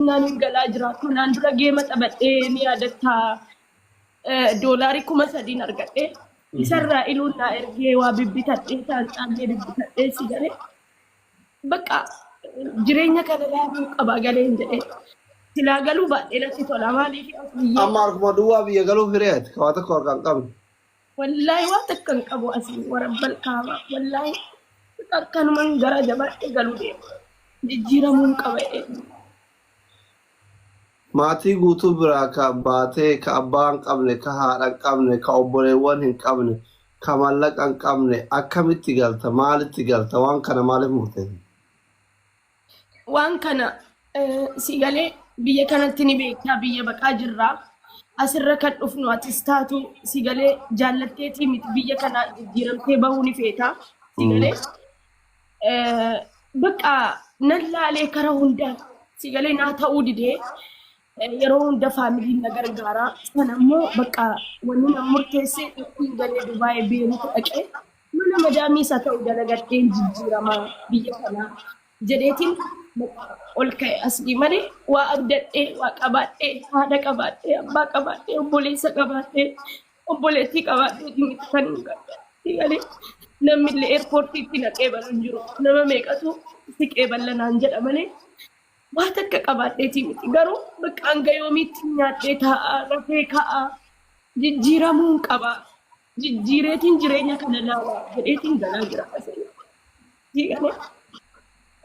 Naan hin galaa jira. Kanaan dura geema taphadhee ni yaadattaa doolaarii 3000n argadhe. Isarraa iluun naa ergee waa bibbitadhee saanxaallee bibbitadhee si galee. Bakka jireenya kana laaluu qaba galeen jedhee. Silaa galuu baadhee natti tola maaliif as biyyee. Amma harkuma duwwaa biyya galuuf hiree ati ka waa tokko harkaa hin qabne. Wallaahi waa takka hin qabu asii warabbal kaaba wallaahi akkanuman gara jabaadhee galuu deema. Jijjiiramuun qaba jedhee. Maatii guutuu biraa ka baatee, ka abbaa hin qabne, ka haadha hin qabne, ka obboleewwan hin qabne, ka mallaqa hin qabne akkamitti galta? Maalitti galta? Waan kana maaliif murteessite? Waan kana si galee biyya kanatti ni beektaa biyya baqaa jirra. Asirra kan dhufnu atis taatu si galee jaallatteetii miti biyya kana jijjiiramtee bahuu ni feeta. Si galee bakka nan laalee kara hundaa si galee naa ta'uu didee yeroo hunda faamiliin na gargaara. Sana immoo bakka wanni nan murteesse ittiin galee Dubaayii Beerut dhaqee mana madaamii isa ta'u dalagadheen jijjiirama biyya kanaa jedheetiin ol ka'e asii malee waa abdadhee waa qabaadhee haadha qabaadhee abbaa qabaadhee obboleessa qabaadhee obboleettii qabaadhee miti kan hin galee namni illee eerpoortiitti na qeebalu hin jiru nama meeqatu si qeeballa naan jedha malee waa takka qabaadheetii miti garuu bakka hanga yoomiitti nyaadhee taa'aa rafee ka'aa jijjiiramuun qaba jijjiireetiin jireenya kana laalaa jedheetiin galaa jira asii. Galee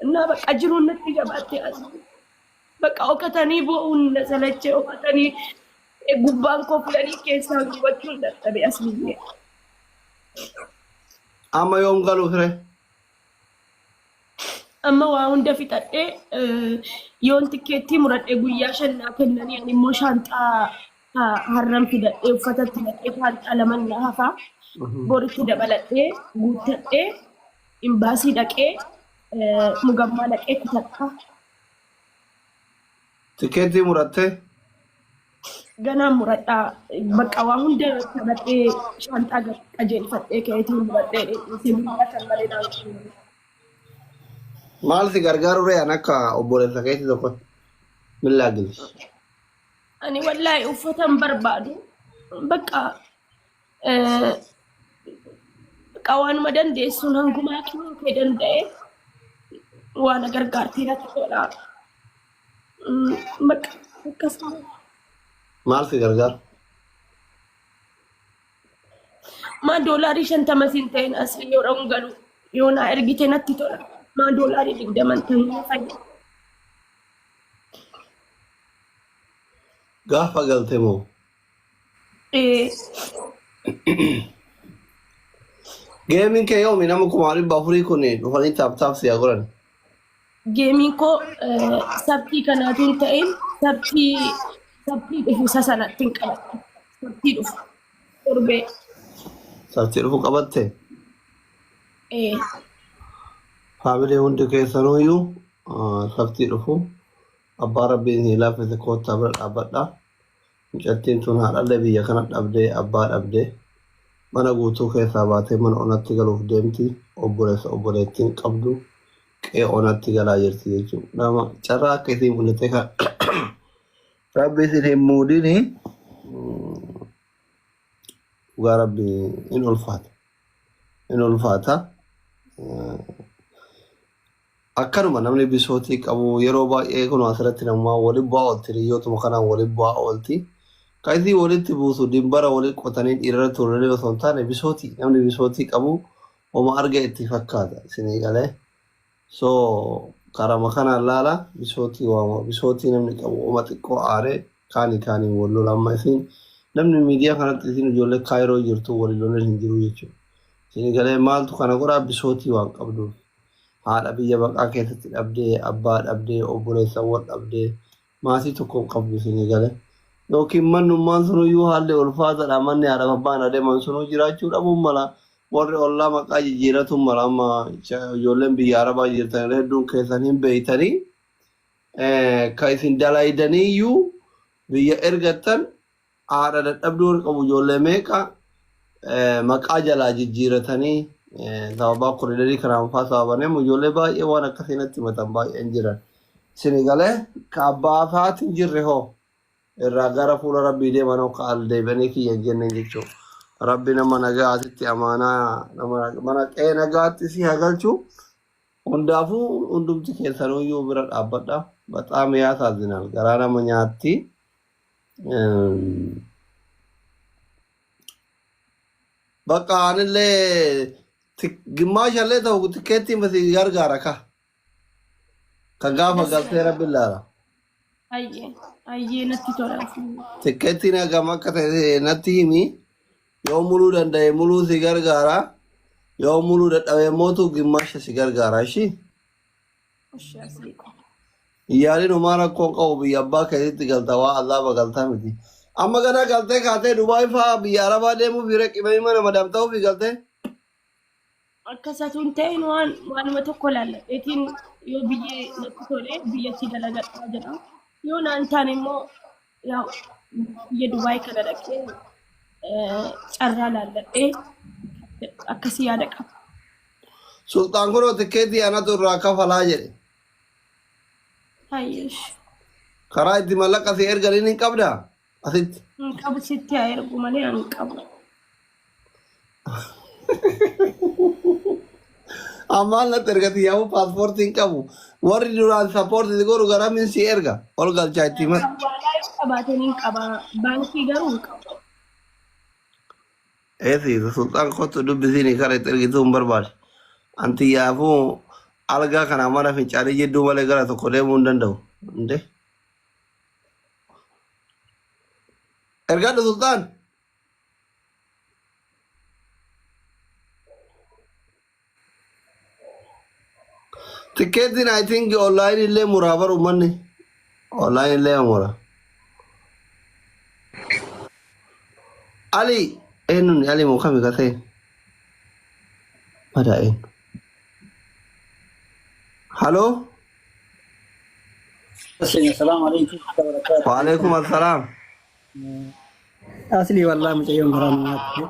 innaa bakka jiruun natti jabaattee as bakka okatanii boo'uun na salachee okatanii gubbaan koo fulanii keessaan gubachuun dadhabe as biyyee. Amma yoom galuuf ree? Amma waa hunda fixadhee yoon tikkeettii muradhe guyyaa 5 naa kennanii ani immoo shaanxaa har'an fidadhee uffatatti naqee shaanxaa laman na hafa. Boritti dabaladhee guuttadhee imbaasii dhaqee mugammaa dhaqee kutadha. Tikkeettii murattee? Ganaan muradhaa bakka waa hunda taphadhee shaanxaa qajeelfadhee ka'eetiin muradhee dhiisee guyyaa kan malee naan kennu. Maal si gargaaru ree an akka obboleessa keetii tokkotti? Millaa gilis. Ani wallaahi uffata hin barbaadu. Bakka bakka waanuma dandeessuun hangumaa kennuu kee danda'e waan na gargaartee natti tola. Bakka akkasuma. Maal si gargaaru? Maa doolaarii 50 siin ta'in asii yoo dha'uun galu yoo naa ergite natti tola. Maa doolaarii 20 ta'in na fayyada. Gaafa galte moo? Ee. Geemiin kee yoomi nama 400,000 kun dhufanii taap taap si haa godhan. Geemiin koo sabtii kanaatu hin ta'in sabtii sabtii dhufu isa sanatti hin qabadhu. Sabtii dhufu torbee. Sabtii dhufu qabatte? Ee. Faamilee hundi keessanuyyuu sabtii dhufu abbaa rabbiin isin laaffise koottaa bira dhaabbadha. Mucattiin tun haadhallee biyya kana dhabdee abbaa dhabdee mana guutuu keessaa baatee mana onatti galuuf deemti. Obboleessa obboleettiin qabdu qe'ee onatti galaa jirti jechuudha. Nama carraa akka isii mul'ate kan rabbi isin hin muudini dhugaa rabbi in ulfaata. In ulfaata. Akkanuma namni bisootii qabu yeroo baay'ee kunoo asirratti namumaa wali bu'aa oolti hiriyyootuma kanaan wali bu'aa oolti. Kan isii walitti buusu dimbara wali qotanii dhiirarra tuulanii osoo hin taane bisootii namni bisootii qabu homa arga itti fakkaata isinii galee. So karama kanaan laala bisootii waama bisootii namni qabu homa xiqqoo aaree kaanii kaaniin wal lola amma isiin namni miidiyaa kanatti isiin ijoollee kaayiroo jirtu wali lolan hin jiru jechuudha. Isinii galee maaltu kana godhaa bisootii waan qabduuf. Haadha biyya baqaa keessatti dhabdee, abbaa dhabdee, obboleessawwan dhabdee, maatii tokko hin qabdu isinii gale. Yookiin mannummaan sunuyyuu haalli ulfaataadha. Manni haadhaaf abbaan adeeman sunuu jiraachuu dhabuun mala. Warri ollaa maqaa jijjiiratuun mala. Amma ijoolleen biyya Arabaa jirtan irra hedduun keessan hin beeytanii. Ka isin dalaydaniiyyuu biyya ergattan haadha dadhabduu warri qabu ijoollee meeqa maqaa jalaa jijjiiratanii sababaa koriidarii kanaan faa sababanii amma ijoollee baay'ee waan akkasii natti himatan baay'een jiran. Sini galee ka abbaa faati hin jirre hoo irraa gara fuula rabbii deeman hoo ka al deebi'anii kiyya hin jenne jechuudha. Rabbi nama nagaatitti amaanaa nama mana qe'ee nagaatti si haa galchu. Hundaafuu hundumti keessanuyyuu bira dhaabbadha. Baxaam yaasaazinaal garaa nama nyaatti. Bakka anillee gimmaashallee ta'u tikkeettiin si gargaara ka. Ka gaafa galtee rabbi ilaala. Ayyee ayyee natti tola. Tikkeettiin hagam akka ta'e natti himi. Yoo muluu danda'e muluu si gargaara. Yoo muluu dadhabe mootu gimmaasha si gargaara ishii. Ishi asii ko. Yaaliin homaa rakkoon qabu biyya abbaa keetitti galta waa azaaba galtaa miti. Amma gana galtee kaatee Dubaay fa'aa biyya Arabaa deemuuf hiree qimamii mana madaam ta'uuf galtee. Akkasatu hin ta'in waan waanuma tokko laalladheetiin yoo biyyi natti tole biyyatti dalagadhaa jedha. Yoo naan taane immoo yaa biyya Dubaay kana dhaqee carraa laalladhee akkasii yaada qaba. Sulxaan kunoo tikkeetii anatu irraa kafalaa jedhe. Hayyeesh. Karaa itti mallaqa si erganiin hin qabdaa? Asitti. Hin qabu sitti haa ergu malee ani hin qabu. Ammaan natti ergati yaa'u paaspoortii hin qabu. Warri duraan sappoortii si godhu garamiin si erga. Ol galchaa itti hima. Hawaalaa yoo qabaatan hin qaba. Baankii garuu hin qabu. Eesi sulxaan kottu dubbisiin kara itti ergituu hin barbaade. Anti yaafuu algaa kana mana fincaanii jidduu malee gara tokko deemuu hin danda'u. Inde. Ergadhu sulxaan. Tikkeettiin I think online illee muraa baru manni. Online illee mura. Ali eenyuun Ali moo kami ka ta'e? Madaa eenyu? Haloo? Assalamu alaikum wabarakatuh. Waalaikum assalaam. Asli wallahi mucayyoon garaa nu nyaatte.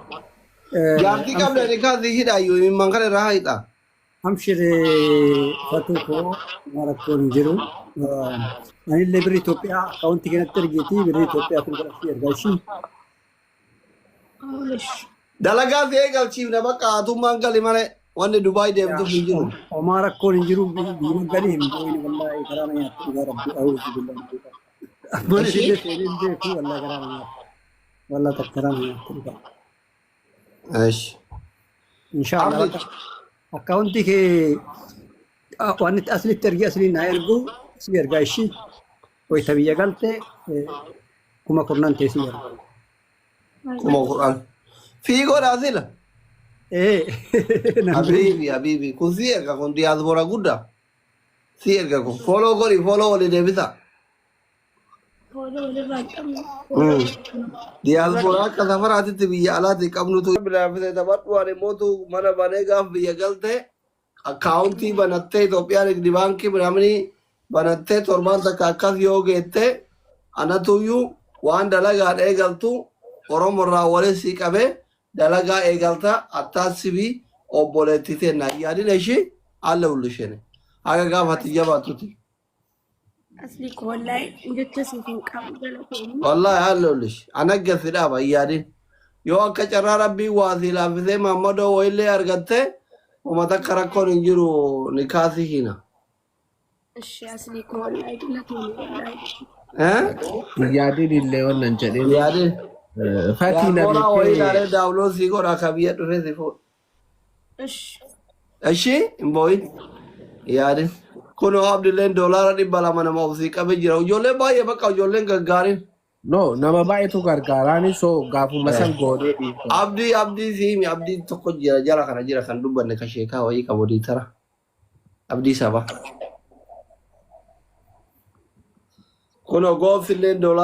Jaartii qabda ni kaasii hidhaayyuu imimman kana irraa haidha. Amshir fatuu koo rakkoon hin jiru. Anillee birri Itoophiyaa akkaawuntii kanatti ergeetii birri Itoophiyaa kun godhachuu ergaa ishii. Oolish. Dalagaa si eegalchiifna bakka hatummaan gali malee wanni Dubaay deemtuuf hin jiru. Homaa rakkoon hin jiru biyya galii hin boo'in wallahi garaa na nyaatte dhugaa rabbi a'uuzu billahi. Abbaan Ishii? isillee seenee hin beeku wallahi garaa na nyaatte. Wallahi takka garaa na nyaatte dhugaa. Eesh. Inshaallah Abdi. bakka akkaawuntii kee waan itti aslitti ergi asliin naa ergu si ergaa ishii wayita biyya galte 10,000 ta'e si erga. 10,000. Fiigoodhaa sila. Ee nan beeku. Habiibi habiibi kun si erga kun diyaaspoora guddaa. Si erga kun follow godhi follow walii deebisa. Follow walirraa hin qabnu. Diyaaspoora akka safaraatitti biyya alaatti qabnutu. Bilaafisee taphadhu ani mootu mana banee gaaf biyya galte akkaawuntii banattee Itoophiyaa nigdi baankii minamni banattee torbaan takka akkas yoo geette anatuyyuu waan dalagaan eegaltu Oromo irraa waliin sii qabee dalagaa eegalta attaasibii obboleettii teenna yaadina ishee haala hullishene haga gaafatti jabaatuti. Asli ko wallahi jecha siif hin qabu galatoomi. Wallahi haala hullish anagga si dhaaba hin yaadin. Yoo akka carraa rabbii waa sii laaffisee maammadoo wayillee argatte uma takka rakkoon hin jiru ni kaasii hina. Ishi asli ko wallahi galatoomi wallahi. Eh? Yaadin illee wannan jedheen. Yaadin. Fatiin Diyaaspoora wayii abeektee ilaalee daawuloo sii godha akka biyya dhufee si fuudha. Ishi. Ishi hin boo'in. Yaadin. Kunoo Abdilleen $200 nama of sii qabee jira. Ijoolleen baay'ee bakka ijoolleen gaggaariin. No, nama baay'eetu gargaaraani so gaafuma san goonee dhiifama. Abdii abdii si himi abdii tokko jira jara kana jira kan dubbanne ka sheekaa wayii qabu diitara. Abdii saba. Kunoo goofilleen doolaara.